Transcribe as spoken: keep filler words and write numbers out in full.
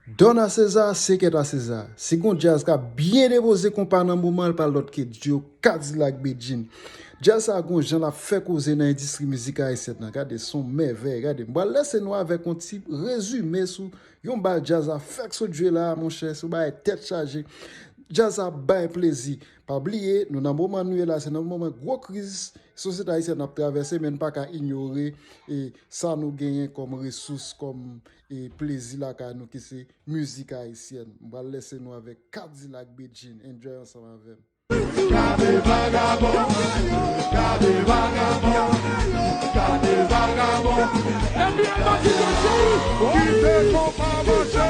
Donn a Seza se kèt a Seza. Si gon djaz ka byen depoze konpa nan moman, l pa lòt ke duo Kadilak Bedjine. Djaz sa gon jan l ap fè koze nan endistri mizik ayisyèn nan. Gade, se yon mèvèy. Gade, m pral lese nou avèk yon ti rezime sou yon bal djaz la fèk sot jwe la, monchè, se yon bagay tèt chaje. Djaz la bay plezi. Pa bliye, nou nan moman nou ye la, se nan moman gwo kriz sosyete ayisyèn ap travèse, men n pa ka inyore e sa nou genyen kòm resous, kòm e plezi lakay nou ki se mizik ayisyèn. M pral lese nou avèk Kadilak Bedjine. Enjoy ansanm avè m. Gade vagabon, gade vagabon, gade vagabon. Ebyen, mwen di nou, cheri, kite konpa mache.